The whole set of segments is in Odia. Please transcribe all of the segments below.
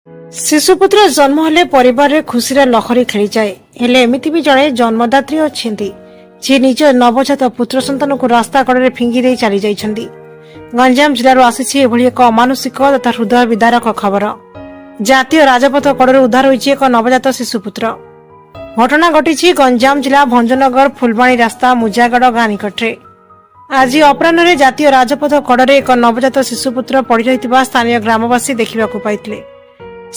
ଶିଶୁପୁତ୍ର ଜନ୍ମ ହେଲେ ପରିବାରରେ ଖୁସିର ଲହରୀ ଖେଳିଯାଏ। ହେଲେ ଏମିତି ବି ଜଣେ ଜନ୍ମଦାତ୍ରୀ ଅଛନ୍ତି, ଯିଏ ନିଜ ନବଜାତ ପୁତ୍ର ସନ୍ତାନକୁ ରାସ୍ତା କଡ଼ରେ ଫିଙ୍ଗି ଦେଇ ଚାଲିଯାଇଛନ୍ତି। ଗଞ୍ଜାମ ଜିଲ୍ଲାରୁ ଆସିଛି ଏଭଳି ଏକ ଅମାନୁଷିକ ତଥା ହୃଦୟ ବିଦାରକ ଖବର। ଜାତୀୟ ରାଜପଥ କଡ଼ରୁ ଉଦ୍ଧାର ହୋଇଛି ଏକ ନବଜାତ ଶିଶୁପୁତ୍ର। ଘଟଣା ଘଟିଛି ଗଞ୍ଜାମ ଜିଲ୍ଲା ଭଞ୍ଜନଗର ଫୁଲବାଣୀ ରାସ୍ତା ମୁଜାଗଡ଼ ଗାଁ ନିକଟରେ। ଆଜି ଅପରାହ୍ନରେ ଜାତୀୟ ରାଜପଥ କଡ଼ରେ ଏକ ନବଜାତ ଶିଶୁପୁତ୍ର ପଡ଼ି ରହିଥିବା ସ୍ଥାନୀୟ ଗ୍ରାମବାସୀ ଦେଖିବାକୁ ପାଇଥିଲେ।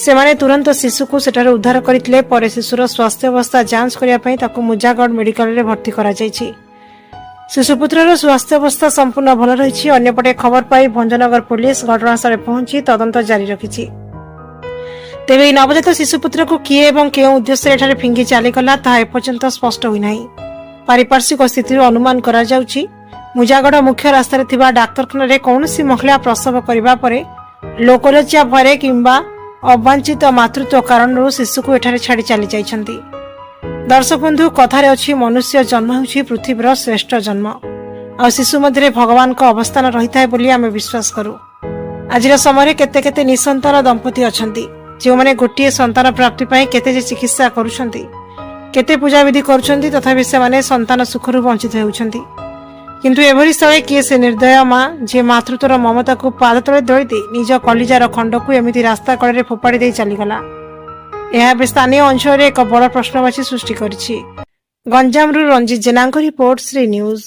ସେମାନେ ତୁରନ୍ତ ଶିଶୁକୁ ସେଠାରୁ ଉଦ୍ଧାର କରିଥିଲେ। ପରେ ଶିଶୁର ସ୍ୱାସ୍ଥ୍ୟାବସ୍ଥା ଯାଞ୍ଚ କରିବା ପାଇଁ ତାକୁ ମୁଜାଗଡ଼ ମେଡିକାଲରେ ଭର୍ତ୍ତି କରାଯାଇଛି। ଶିଶୁପୁତ୍ରର ସ୍ୱାସ୍ଥ୍ୟାବସ୍ଥା ସମ୍ପୂର୍ଣ୍ଣ ଭଲ ରହିଛି। ଅନ୍ୟପଟେ ଖବର ପାଇ ଭଞ୍ଜନଗର ପୋଲିସ ଘଟଣାସ୍ଥଳରେ ପହଞ୍ଚି ତଦନ୍ତ ଜାରି ରଖିଛି। ତେବେ ଏହି ନବଜାତ ଶିଶୁପୁତ୍ରକୁ କିଏ ଏବଂ କେଉଁ ଉଦ୍ଦେଶ୍ୟରେ ଏଠାରେ ଫିଙ୍ଗି ଚାଲିଗଲା, ତାହା ଏପର୍ଯ୍ୟନ୍ତ ସ୍ପଷ୍ଟ ହୋଇନାହିଁ। ପାରିପାର୍ଶ୍ୱିକ ସ୍ଥିତିରୁ ଅନୁମାନ କରାଯାଉଛି, ମୁଜାଗଡ଼ ମୁଖ୍ୟ ରାସ୍ତାରେ ଥିବା ଡାକ୍ତରଖାନାରେ କୌଣସି ମହିଳା ପ୍ରସବ କରିବା ପରେ ଲୋକଲଜ୍ଜା ଭୟରେ କିମ୍ବା ଅବାଞ୍ଛିତ ମାତୃତ୍ୱ କାରଣରୁ ଶିଶୁକୁ ଏଠାରେ ଛାଡ଼ି ଚାଲି ଯାଇଛନ୍ତି। ଦର୍ଶକ ବନ୍ଧୁ, କଥାରେ ଅଛି, ମନୁଷ୍ୟ ଜନ୍ମ ହେଉଛି ପୃଥିବୀର ଶ୍ରେଷ୍ଠ ଜନ୍ମ ଆଉ ଶିଶୁ ମଧ୍ୟରେ ଭଗବାନଙ୍କ ଅବସ୍ଥାନ ରହିଥାଏ ବୋଲି ଆମେ ବିଶ୍ୱାସ କରୁ। ଆଜିର ସମୟରେ କେତେ କେତେ ନିସନ୍ତାନ ଦମ୍ପତି ଅଛନ୍ତି, ଯେଉଁମାନେ ଗୋଟିଏ ସନ୍ତାନ ପ୍ରାପ୍ତି ପାଇଁ କେତେ ଯେ ଚିକିତ୍ସା କରୁଛନ୍ତି, କେତେ ପୂଜାବିଧି କରୁଛନ୍ତି, ତଥାପି ସେମାନେ ସନ୍ତାନ ସୁଖରୁ ବଞ୍ଚିତ ହେଉଛନ୍ତି। କିନ୍ତୁ ଏଭଳି ସ୍ଥଳେ କିଏ ସେ ନିର୍ଦ୍ଦୟ ମା, ଯିଏ ମାତୃତ୍ୱର ମମତାକୁ ପାଦ ତଳେ ଦଳି ଦେଇ ନିଜ କଲିଜାର ଖଣ୍ଡକୁ ଏମିତି ରାସ୍ତା କଡ଼ରେ ଫୋପାଡ଼ି ଦେଇ ଚାଲିଗଲା, ଏହା ଏବେ ସ୍ଥାନୀୟ ଅଞ୍ଚଳରେ ଏକ ବଡ଼ ପ୍ରଶ୍ନବାଚୀ ସୃଷ୍ଟି କରିଛି। ଗଞ୍ଜାମରୁ ରଞ୍ଜିତ ଜେନାଙ୍କ ରିପୋର୍ଟ, ଶ୍ରୀ ନ୍ୟୁଜ୍।